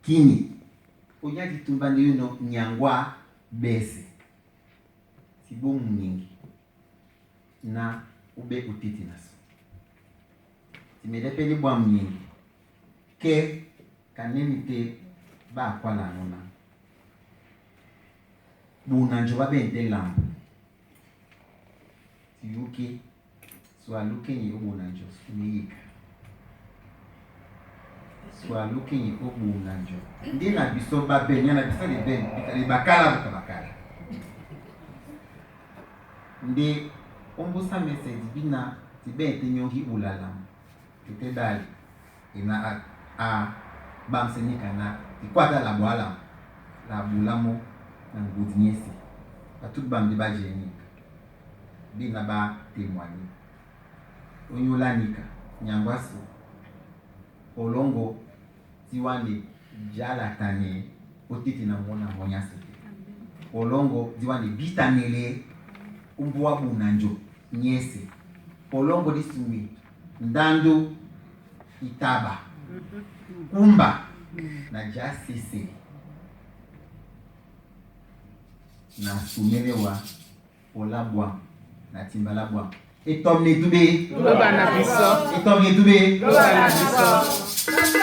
Kini onya ditumba nde yuno nyangwa bese ti bo munyingi na ube utiti na so timelepeli bwa munyingi ke kaneni te bakwala nona buna njo babente lambu tiyuki swalukenyi obuna njo suniyika swalukenyi obuna njo ndi na biso babenya na biso libeni libakala buka bakala nde ombusa mese dibina tibente nyongi ulalamu tete dali ina a, a bamsenika na ikwata la bwalamu la bulamo na ngudi nyesi batuku bambi bajenika bina ba témoigner onyulanika nyangwasu olongo tiwande jalatane otiti na mona monyasu te olongo diwane bitanele umbuwa bunanjo nyese olongo disumi ndandu itaba kumba na jasese na sumelewa olabwa na timbalabwa etomne dube Loba na biso. Etomne dube. Loba na biso.